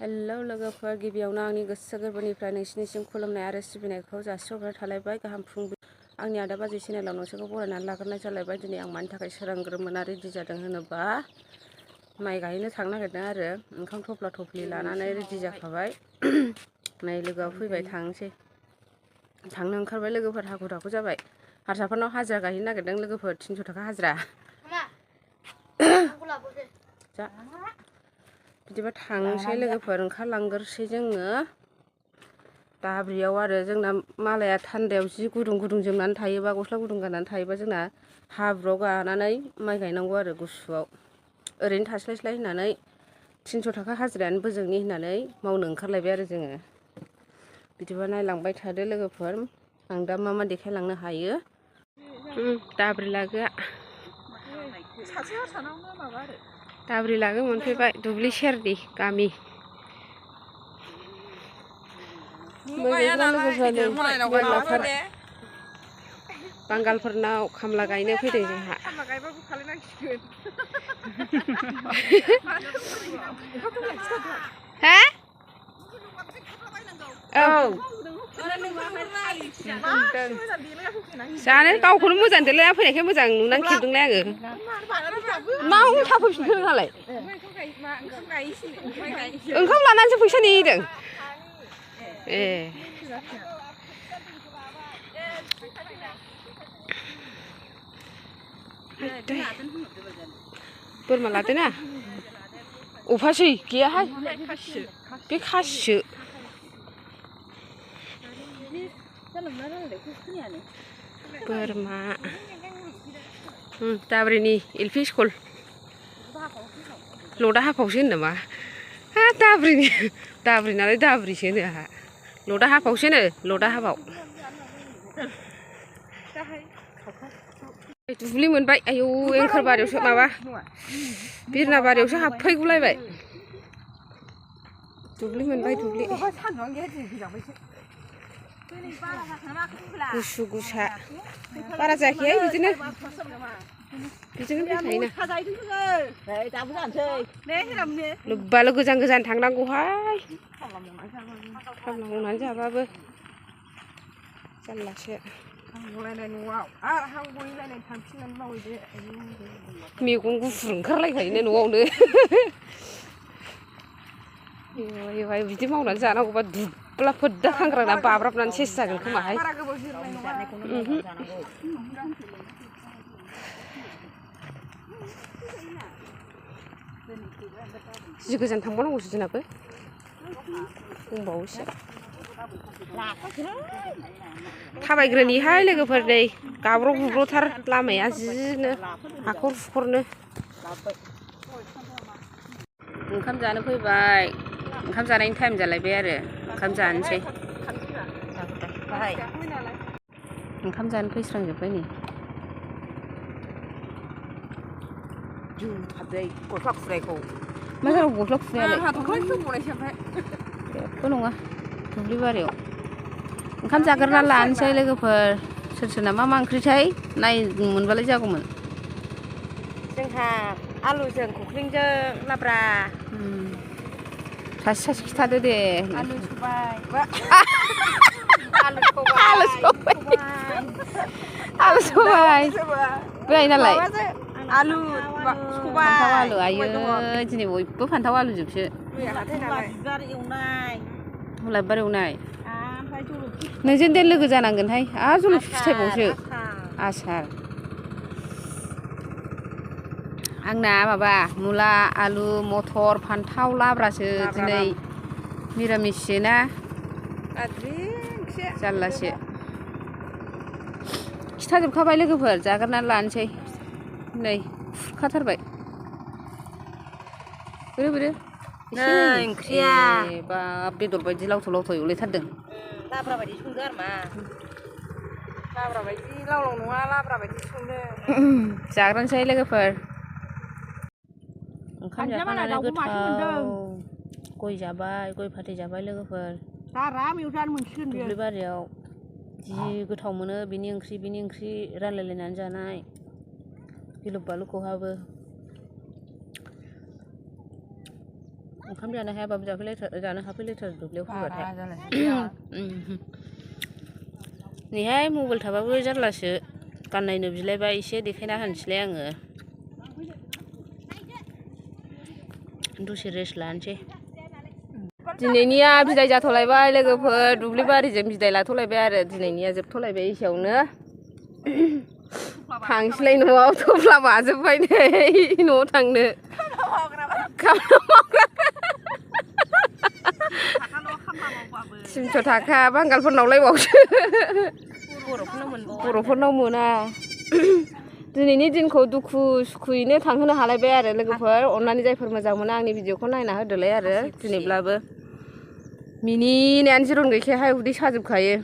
Hello लोगोफोर, गिबियावनो आंनि गोसो गोरबोनिफ्राय नोंसिनिसिम खुलुमनाय आरो सिबिनायखौ जासिहरनाय थालायबाय। गाहाम फुंबिलि। आंनि आदा बाजै चेनेलाव नोंसोरखौ बरायनानै लाग्रोनाय जालायबाय। दिनै आं मानि थाखाय सोरांग्रोमोना रेडि जादों होनोबा माइ गायनो थांनो नागिरदों आरो ओंखाम थफ्ला थफ्लि लानानै रेडि जाखाबाय। नै लोगोआ फैबाय, थांसै। थांनो ओंखारबाय लोगोफोर, हाखु दाखु जाबाय। हारसाफोरनाव हाजिरा गायहैनो नागिरदों लोगोफोर, 300 थाखा हाजिरा। जा बिदिबा थांसै लोगोफोर, ओंखारलांग्रोसै जोङो दाब्रियाव आरो जोंना मालाया थान्दायाव जि गुदुं गुदुं जोमनानै थायोबा, गस्ला गुदुं गाननानै थायोबा जोंना हाब्रुआव गानानै माइ गायनांगौ आरो गुसुआव। ओरैनो थास्लायस्लाय होननानै 300 थाखा हाजिरायानो बोजोंनि होननानै मावनो ओंखारलायबाय आरो जोङो। बिदिबा नायलांबाय थादो लोगोफोर, आं दा मा मा देखायलांनो हायो। दाब्रि लागोआ दाब्रि लागो मोनफैबाय, दुब्लि सेरनि गामि। बांगालफोरनाव खामला गायनो फैदों जोंहा। हा? औ जानो गावखौनो मोजां देलायना फैनायखाय मोजां नुनानै खेबदोंलाय आङो। मा उल्था फैफिनखो नोंहालाय? ओंखाम लानानैसो फैसा नेदों। ए बोरमा लादोना? अफासै गैयाहाय, बे खासिसो। बोरमा दाब्रिनि एल-पि स्कुल लदा हाफावसो होनो नामा? हा, दाब्रि नालाय दाब्रिसो होनो आंहा। लदा हाफावसो होनो, लदा हाफाव। दुब्लि मोनबाय। आयौ, एंखोर बारियावसो, माबा बिरना बारियावसो हाबफैगुलायबाय। दुब्लि मोनबाय, दुब्लि। गुसु गुसा बारा जायाखैहाय, बिदिनो फैखायोना। लोब्बाल' गोजान गोजान थांनांगौहाय, खामला मावनानै जाबाबो जारलासो। मैगं गुफुर ओंखारलायखायोनो न'आवनो। बिदि मावनानै जानांगौबा दुब्ला फोद्दा खांग्रांना बाब्राबनानै सेस जागोन खोमाहाय। जि गोजान थांबावनांगौसो जोंनाबो, दंबावोसो। थाबायग्रोनिहाय लोगोफोर, नै गाब्र' गुब्र'थार लामाया, जिनो हाखर हुखरनो। ओंखाम जानो फैबाय, ओंखाम जानायनि टाइम जालायबाय आरो ओंखाम जानोसै। ओंखाम जानो फैस्रांजोब्बाय नै। गस्ला खुनायखौ मा जानांगौ? गस्ला खुनायालाय जेबो नङा। दुब्लि बारियाव ओंखाम जाग्रोना लानोसै लोगोफोर। सोर सोरना मा मा ओंख्रिथाय नायनो मोनबालाय जागौमोन। जोंहा आलुजों खख्लिंजों लाब्रा। सासे सासे खिथादो दे। आलु सबाय। आलु सबाय। बेहाय नालाय आलु सबाय। फान्थाव आलु, आयै दिनै बयबो फान्थाव आलुजोबसो। मुला बिबार एवनाय। नोंजों देन लोगो जानांगोनहाय, आरो जलफि फिथाइबावसो आसार। आंना माबा मुला, आलु, मटर, फान्थाव लाब्रासो दिनै मिरामिससो ना, जारलासो। खिथाजोबखाबाय लोगोफोर, जाग्रोनानै लानोसै। नै खुरखाथारबाय। बोरो ओंख्रिया बाब बेदर बायदि लावथाव लावथाव एवलायथारदों। लाब्रा बायदि संदो आरो मा? लाब्रा बायदि लाव लाव नङा, लाब्रा बायदि संदो। जाग्रोनोसै लोगोफोर। ओंखाम जाखांनानै गोथाव गय जाबाय, गय फाथै जाबाय लोगोफोर। दुब्लि बारियाव जि गोथाव मोनो बिनि ओंख्रि रानलायलायनानै जानाय, गिलु बालु खहाबो। ओंखाम जानो हायाबाबो जानो हाफैलायथारो दुब्लियाव फैबाथाय नैहाय मबाइल थाबाबो जारलासो गाननायनो बिलायबा एसे देखायना होनोसैलाय आङो दसे रेस्ट लानोसै दिनैनिया बिदाय जाथ'लायबाय लोगोफोर दुब्लि बारिजों बिदाय लाथ'लायबाय आरो दिनैनिया जोबथ'लायबाय एसेयावनो थांसैलाय न'आव थफ्ला बाजोब्बाय नै न'आव थांनो थिनस' थाखा बांगालफोरनावलायबावसो बर'फोरनाव मोना दिनैनि दिनखौ दुखु सुखुयैनो थांहोनो हालायबाय आरो लोगोफोर अननानै जायफोर मोजां मोनो आंनि भिडिअखौ नायना होदोलाय आरो दिनैब्लाबो मिनिनायानो जिरन गैखायाहाय उदै साजोबखायो